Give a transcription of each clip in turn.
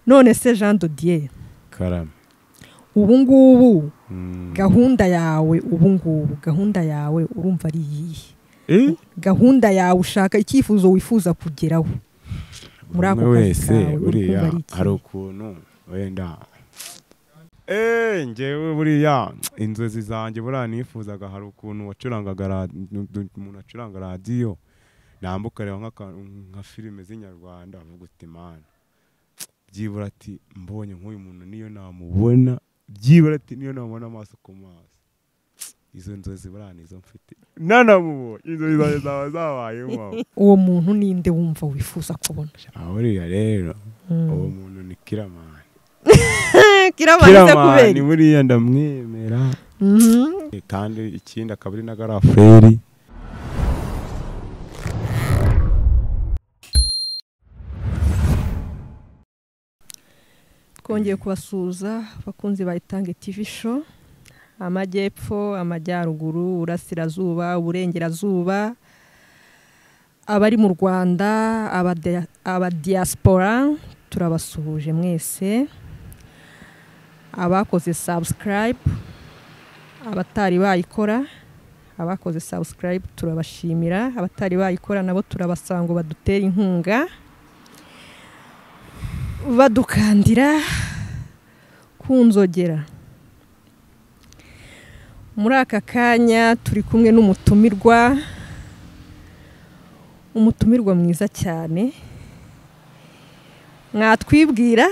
None se Jean de Dieu, Karame, ubu ngubu gahunda yawe, ubu ngubu gahunda yawe urumva ari iyihe? Gahunda yawe ushaka, icyifuzo wifuza kugeraho muri ako kazi kawe, buriya hari ukuntu wenda njyewe buriya inzozi zanjye buriya nifuzaga, hari ukuntu wacurangaga, umuntu acuranga radiyo nambuka reba nka filime z'inyarwanda avuga uti mana byibura ati mbonye nk'uyu muntu niyo namubona, byibura ati niyo namubona amaso ku maso. Izo nzozi buriya nizo mfite, nanamubonye inzozi zanjye zaba zabayemo. Uwo muntu ninde wumva wifuza kubona? Buriya rero uwo muntu ni Kiramani. Kiramani buriya ndamwemera, kandi ikindi akaba ari na garafureri. Twongeye kubasuhuza bakunzi ba Itange TV show, amajyepfo, amajyaruguru, uburasirazuba, uburengerazuba, abari mu Rwanda, aba diaspora, turabasuhuje mwese, abakoze subscribe, abatari bayikora, abakoze subscribe turabashimira, abatari bayikora nabo turabasanga ngo badutere inkunga, badukandira kunzogera. Muri aka kanya turi kumwe n'umutumirwa, umutumirwa mwiza cyane. Mwatwibwira?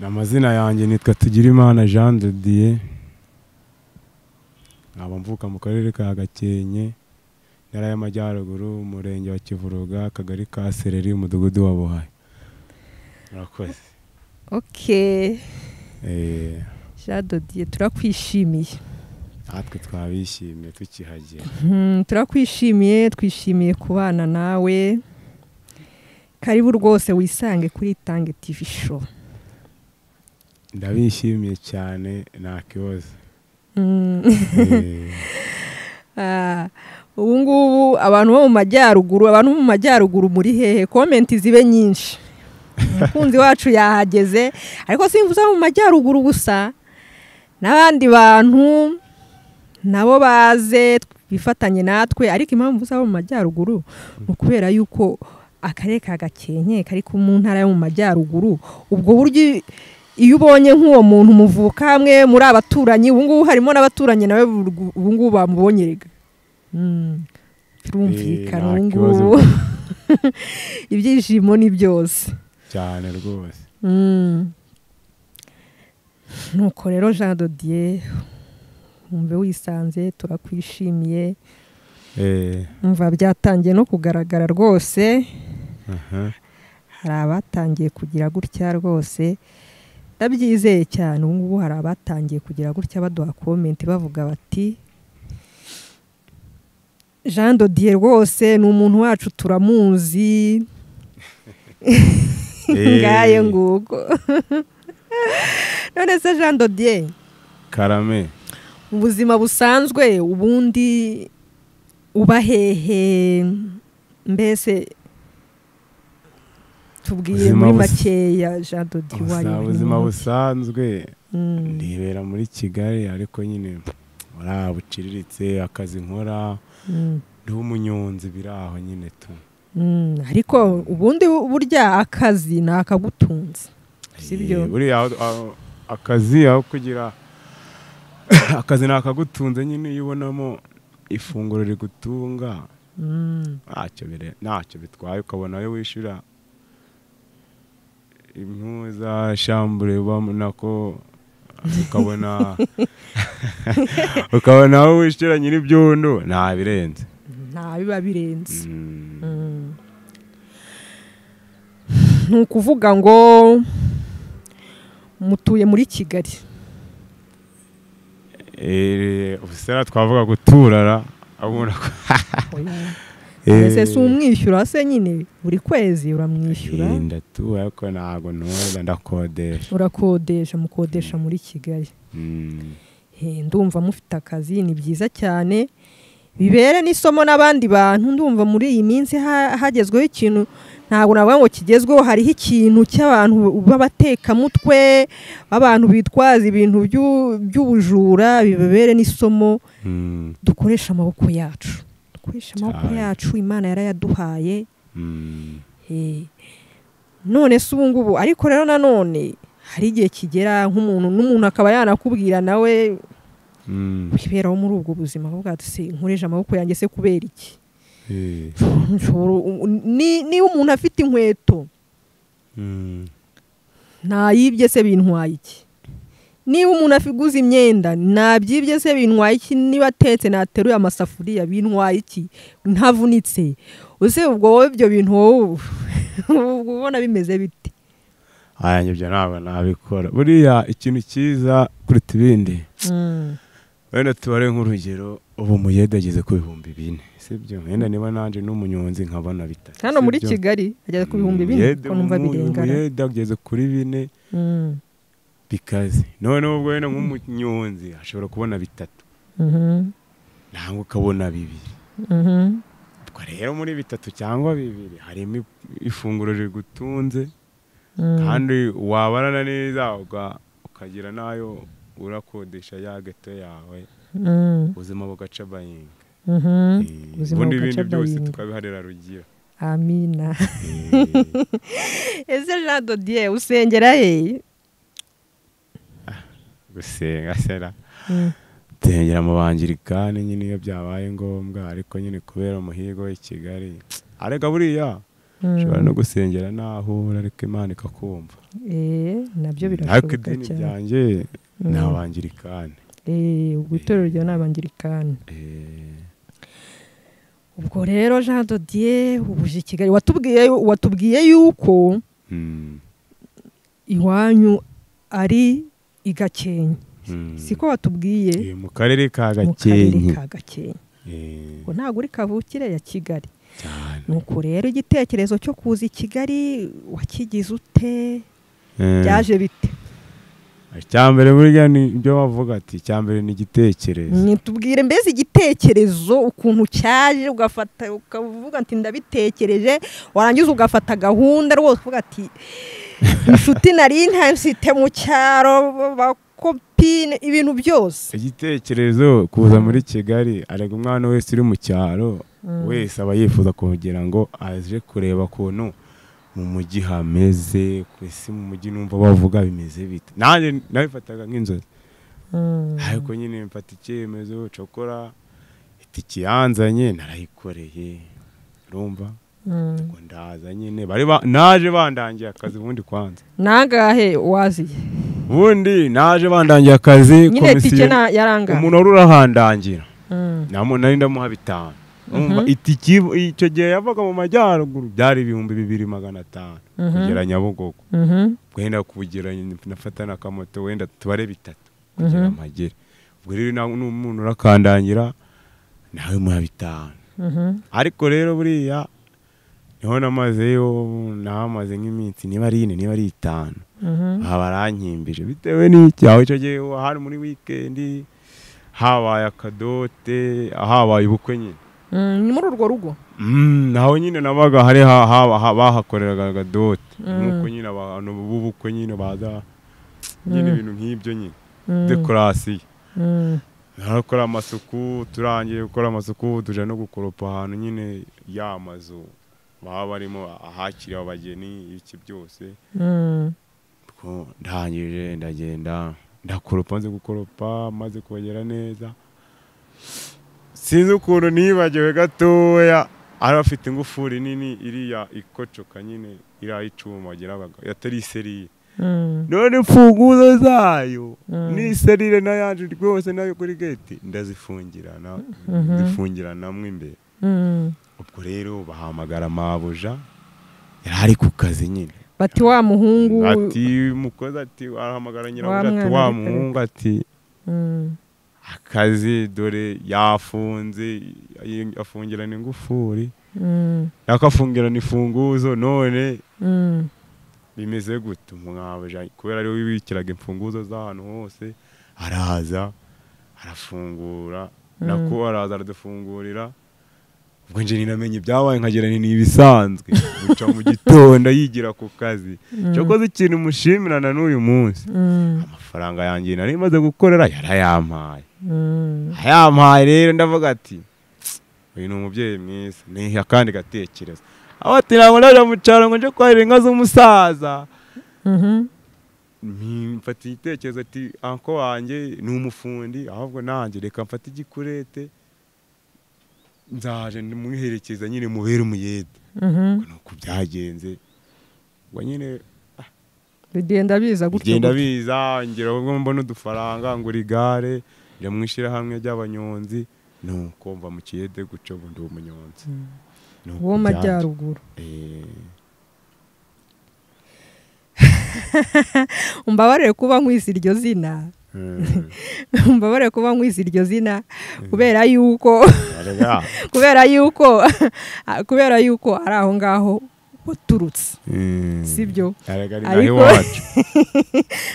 Amazina yanjye nitwa Tugirimana Jean de Dieu, nkaba mvuka mu karere ka Gakenke, intara y'Amajyaruguru, umurenge wa Kivuruga, akagari ka Sereri, umudugudu wa Buhayi. Murakoze. Okay. Jean de Dieu, turakwishimiye. Natwe twabishimiye tukihagera. Turakwishimiye, twishimiye kubana nawe. Karibu rwose wisange kuri Itange TV show. Ndabishimiye cyane, nta kibazo. Ubu ngubu abantu bo mu majyaruguru, abantu mu majyaruguru muri hehe? Comment zibe nyinshi. Umukunzi wacu yahageze, ariko simvuza mu majyaruguru gusa, n'abandi bantu nabo baze bifatanye natwe. Ariko impamvu mvuza mu majyaruguru ni ukubera yuko akarere ka Gakenke kari mu ntara yo mu majyaruguru. Ubwo buryo iyo ubonye nk'uwo muntu muvuka hamwe muri abaturanyi, ubu ngubu harimo n'abaturanyi nawe ubu ngubu bamubonyerega. Birumvikana ubu ngubu ibyishimo ni byose cyane rwose. Nuko rero Jean de Dieu, wumve wisanze, turakwishimiye. Umva byatangiye no kugaragara rwose. Hari abatangiye kugira gutya rwose, ndabyizeye cyane. Ubu ngubu hari abatangiye kugira gutya baduha comment bavuga bati Jean de Dieu rwose ni umuntu wacu turamuzi. Ngaye nguko. None se Jean de Dieu, Karame, mu buzima busanzwe ubundi uba hehe? Mbese tubwiye muri makeya Jean de Dieu wayo. Ubuzima busanzwe ndibera muri Kigali, ariko nyine buciriritse, akazi nkora ndi umunyonzi biraho nyine tu. Ariko ubundi burya akazi ni akagutunze, sibyo? Buriya akazi aho kugira akazi ni akagutunze nyine, iyo ubonamo ifunguro rigutunga ntacyo bitwaye, ukabona ayo wishyura impuza shambure nako ukabona ukabona aho wishyura nyiri ibyondo, nta birenze, nta biba birenze. Ni ukuvuga ngo mutuye muri Kigali. Ubusera twavuga guturara abona ko ese si umwishyura se nyine buri kwezi uramwishyura? Ndatura ariko ntago ntuza, ndakodesha. Urakodesha, mukodesha muri Kigali. Ndumva mufite akazi, ni byiza cyane. Bibere n'isomo n'abandi bantu. Ndumva muri iyi minsi hagezweho ikintu, ntabwo navuga ngo kigezweho, hariho ikintu cy'abantu b'abatekamutwe, b'abantu bitwaza ibintu by'ubujura. Bibere n'isomo, dukoresha amaboko yacu, dukoresha amaboko yacu, Imana yarayaduhaye. None se ubu ngubu, ariko rero nanone hari igihe kigera nk'umuntu n'umuntu akaba yanakubwira nawe wiberaho muri ubwo buzima, akavuga ati se nkoresha amaboko yanjye se kubera iki? Niba umuntu afite inkweto ntayibye se bintwaye iki? Niba umuntu afiguze imyenda nabyibye se bintwaye iki? Niba atetse nateruye amasafuriya bintwaye iki? Ntavunitse. Use ubwo wowe ibyo bintu wowe ubona bimeze bite? Aya ibyo ntabwo nabikora. Buriya ikintu cyiza kuruta ibindi, wenda tubare nk'urugero, ubu umuyede ageze ku 4000, sibyo? Wenda niba nanje n'umunyonzi nkabona 3 hano muri Kigali ageze ku 4000, ko numva birengana. Umuyede ageze kuri 4 bikaze. None ubwo wenda nk'umunyonzi ashobora kubona 3, nangwa ukabona 2. Ubwo rero muri 3 cyangwa 2 harimo ifunguro rigutunze, kandi wabarana neza ukagira nayo urakodesha ya gato yawe, ubuzima bugaca bayinga. Ubundi ibindi byose tukabiharira Rugira. Amina. Ese Jean de Dieu usengera he? Gusenga sera nsengera mu Bangirikani nyine iyo byabaye ngombwa, ariko nyine kubera umuhigo w'i Kigali, arega buriya ushobora no gusengera naho ariko Imana ikakumva. Nabyo birashoboka cyane. Ariko idini ryanjye ni Abangirikani. Ubwo itorero ryawe ni Abangirikani. Ubwo rero Jean de Dieu ubuje i Kigali, watubwiye yuko iwanyu ari i Gakenke. Siko watubwiye? Mu karere ka Gakenke. Mu karere ka Gakenke. Ngo ntabwo uri kavukire ya Kigali. Nuko rero igitekerezo cyo kuza i Kigali wakigize ute? Byaje bite? Icyambere burya ni ibyo bavuga ati icyambere ni igitekerezo. Nitubwire mbese igitekerezo ukuntu cyaje, ugafata ukavuga ati ndabitekereje, warangiza ugafata gahunda rwose uvuga ati inshuti nari ntamfite mu cyaro, bakopine, ibintu byose. Igitekerezo kuza muri Kigali, arega umwana wese uri mu cyaro wese aba yifuza kugira ngo aje kureba ukuntu mu mujyi hameze, ku isi mu mujyi numva bavuga bimeze bite. Nanjye nabifataga nk'inzozi, ariko nyine mfata icyemezo cokora itiki yanzanye narayikoreye, urumva ngo ndaza nyine bari naje bandangiye akazi ubundi kwanza. Nangahe waziye? Ubundi naje bandangiye akazi, komisiyo umuntu wari urahandangira nari ndamuha 5. Itiki icyo gihe yavaga mu majyaruguru byari 2500 kugera Nyabugogo. Wenda kugera nafata n'akamoto wenda tubare 3 kugera mpagere. Ubwo rero n'umuntu urakandangira nawe muha 5. Ariko rero buriya niho namazeyo, nahamaze nk'iminsi niba ari 4 niba ari 5. Aha barankimbije bitewe n'iki, aho icyo gihe hari muri weekend habaye akadote, habaye ubukwe nyine. Ni muri urwo rugo? Naho nyine nabaga hari bahakoreraga agadote, nkuko nyine abantu b'ubukwe nyine baza nyine ibintu nk'ibyo nyine dekorasiyo. Narakora amasuku, turangiye gukora amasuku tuja no gukoropa ahantu nyine ya mazu baba barimo ahakiriye abageni iki byose. Ndangije ndagenda ndakoropa, nze gukoropa maze kubagera neza. Sinzi ukuntu nibagiwe gatoya, ari afite ingufuri nini iriya ikocoka nyine iriya icuma bageraga yatari iserire. None imfunguzo zayo n'iserire n'ayanje rwose nayo kuri gate ndazifungirana, zifungiranamwe imbere. Ubwo rero bahamagara mabuja yari ari ku kazi nyine, bati wa muhungu, ati mukozi, ati arahamagara nyirabuja ati wa muhungu, ati akazi dore yafunze, afungirana ingufuri, yakafungirana imfunguzo, none bimeze gute? Umwabuja kubera ari we wibikiraga imfunguzo z'ahantu hose, araza arafungura Nako araza aradufungurira. Ubwo nje ninamenye ibyabaye nkagira ni ibisanzwe. Guca mu gitondo yigira ku kazi. Cyokoze ikintu mushimirana n'uyu munsi. Amafaranga yanjye nari maze gukorera yarayampaye. Ayampaye rero ndavuga ati uyu ni umubyeyi mwiza, ni akandi gatekerezo. Aho ati ntabwo ndaje mu cyaro ngo nje kwahira inka z'umusaza. Mfata igitekerezo ati anko wanjye ni umufundi, ahubwo nanjye reka mfate igikurete nzaje mwiherekeza nyine mubere umuyede. Nuko byagenze. Ubwo nyine bigenda biza gutyo. Bigenda biza ngira ubwo mbona udufaranga ngura igare njya mwishira hamwe ry'abanyonzi, nuko mva mu kiyede guco ndi umunyonzi. Wo majyaruguru. Umbabarire kuba nkwisi iryo zina. Umbabarire kuba nkwisi iryo zina kubera yuko kubera yuko ari aho ngaho waturutse. Sibyo?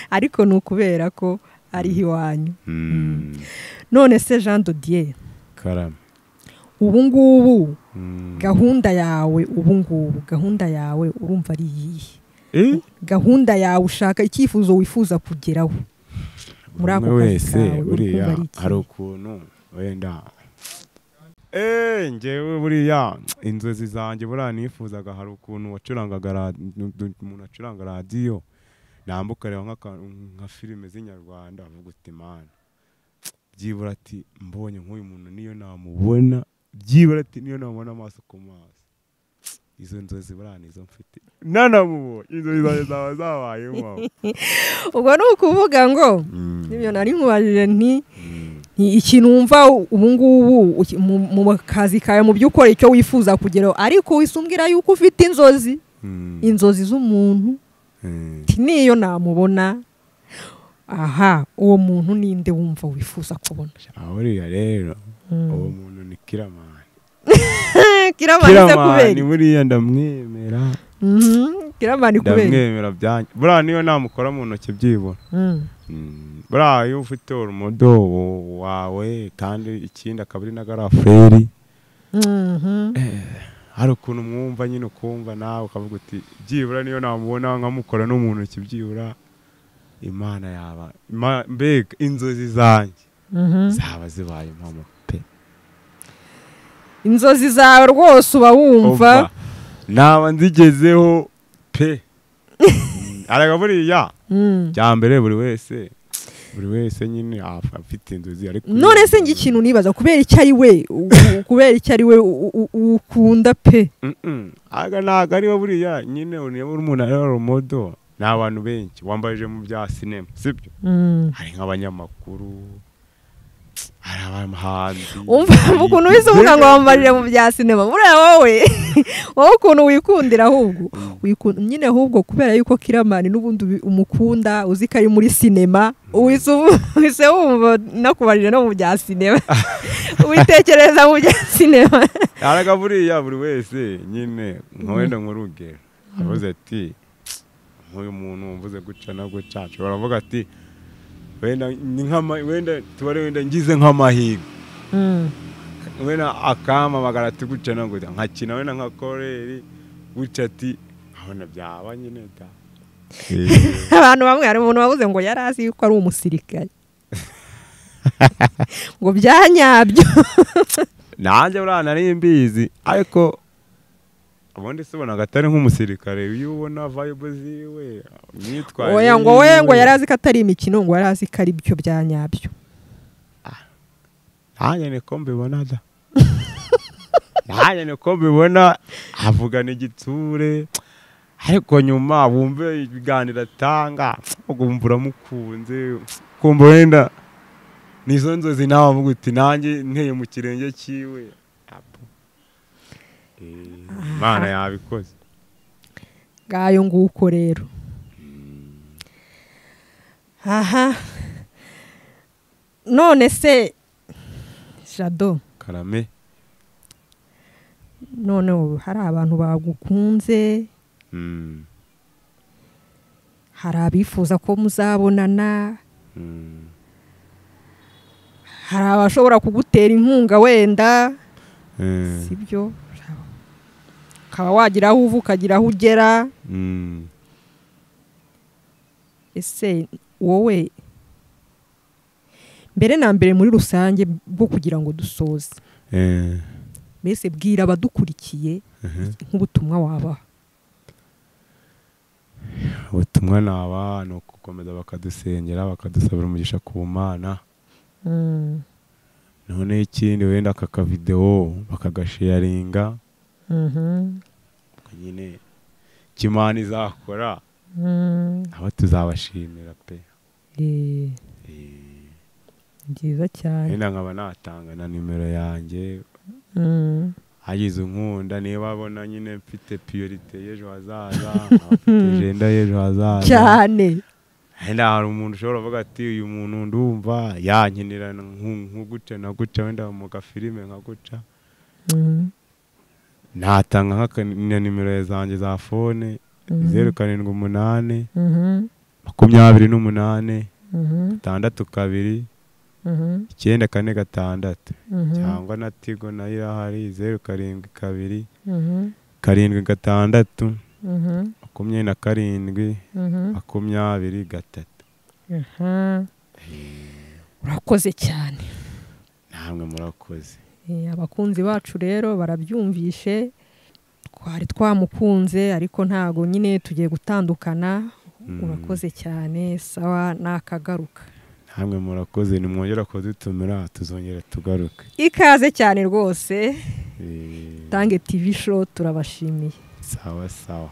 Ariko ni ukubera ko ari iwanyu. None se Jean de Dieu, karame, ubu ngubu gahunda yawe, ubu ngubu gahunda yawe urumva ari iyihe? Gahunda yawe ushaka, icyifuzo wifuza kugeraho muri ako kazi kawe, buriya hari ukuntu wenda njyewe buriya inzozi zanjye buriya nifuzaga, hari ukuntu wacurangaga umuntu acuranga radiyo nambuka reba nka filime z'inyarwanda avuga uti mana byibura ati mbonye nk'uyu muntu niyo namubona, byibura ati niyo namubona amaso ku maso. Izo nzozi buriya nizo mfite, nanamubonye inzozi zanjye zaba zabaye impamo. Ubwo ni ukuvuga ngo nibyo nari nkubajije nti ikintu wumva ubu ngubu mu kazi kawe, mu by'ukora icyo wifuza kugeraho, ariko wisumbwira yuko ufite inzozi, inzozi z'umuntu niyo namubona. Aha, uwo muntu ninde wumva wifuza kubona? Uriya rero uwo muntu ni Kiramani. Kiramani buriya ndamwemera. Kiramani kubera ndamwemera byanjye. Buriya niyo namukora mu ntoki byibura. Buriya iyo ufite urumodo wawe kandi ikindi akaba ari na garaferi, hari ukuntu mwumva nyine ukumva nawe ukavuga uti byibura niyo namubona nkamukora no mu ntoki byibura Imana yaba mbega inzozi zanjye zaba zibaye impamo pe. Inzozi zawe rwose uba wumva naba nzigezeho pe. Arega buriya cya mbere buri wese nyine afite inzozi, ariko none se ngi ikintu nibaza kubera icyo ari we, kubera icyo ari we ukunda pe. Aga ntago ari we buriya nyine niba umuntu ari urumodo ni abantu benshi wambaje mu bya sinema, sibyo? Hari nk'abanyamakuru, hari abahanzi. Umva ukuntu wese uvuga ngo wambaje mu bya sinema, buriya wowe ukuntu wikundira ahubwo nyine, ahubwo kubera yuko Kiramani n'ubundi umukunda uzi ko ari muri sinema, wise wumva nakubarije no mu bya sinema, witekereza mu bya sinema. Araga buriya buri wese nyine nka wenda nk'urugero avuze ati nk'uyu muntu mvuze guca na guca, baravuga ati wenda ni nk'ama wenda tubare wenda ngize nk'amahirwe wenda akampamagara ati guca na guca nkakina wenda nka koreri guca ati abona byaba nyine da. Abantu bamwe hari umuntu wabuze ngo yari azi yuko ari umusirikare ngo byanyabyo. Nanjye buriya nari mbizi, ariko ubundi se ubonaga atari nk'umusirikare, iyo ubona vibe ziwe imyitwarire. Oya ngo we ngo yari azi ko atari imikino, ngo yari azi ko ari byo byanyabyo. Nanjye niko mbibona da. Nanjye niko mbibona, avugana igitsure, ariko nyuma wumve ibiganiro atanga ukumva uramukunze, ukumva wenda nizo nzozi nawe avuga uti nanjye nteye mu kirenge cyiwe. Imana yabikoze. Ngayo nguko rero. Aha. None se Jado, karame, none ubu hari abantu bagukunze, hari abifuza ko muzabonana, Hari abashobora kugutera inkunga wenda, sibyo, ukaba wagira aho uva ukagira aho ugera. Ese wowe mbere na mbere muri rusange bwo kugira ngo dusoze, mbese bwira abadukurikiye nk'ubutumwa wabaha. Ubutumwa nabaha ni ukukomeza bakadusengera, bakadusabira umugisha ku Mana. None ikindi wenda aka kavideo bakagasharinga, nyine Imana izakora aba tuzabashimira pe. Byiza cyane. Wenda nkaba natanga na nimero yanjye, hagize unkunda niba abona nyine mfite priorite y'ejo hazaza, mfite agenda y'ejo hazaza cyane. Wenda hari umuntu ushobora kuvuga ati uyu muntu ndumva yankenera nko guca na guca, wenda mu gafilime nka guca, natanga nka nimero zanjye za phone, 078 28 62 946, cyangwa na Tigo nayo irahari, 072 76 27 23. Urakoze cyane. Namwe murakoze. Abakunzi bacu rero barabyumvishe, twari twamukunze ariko ntago nyine tugiye gutandukana. Urakoze cyane, sawa nakagaruka. Namwe murakoze, nimwongera kudutumira tuzongera tugaruke. Ikaze cyane rwose. Tange TV show turabashimiye. Sawa sawa.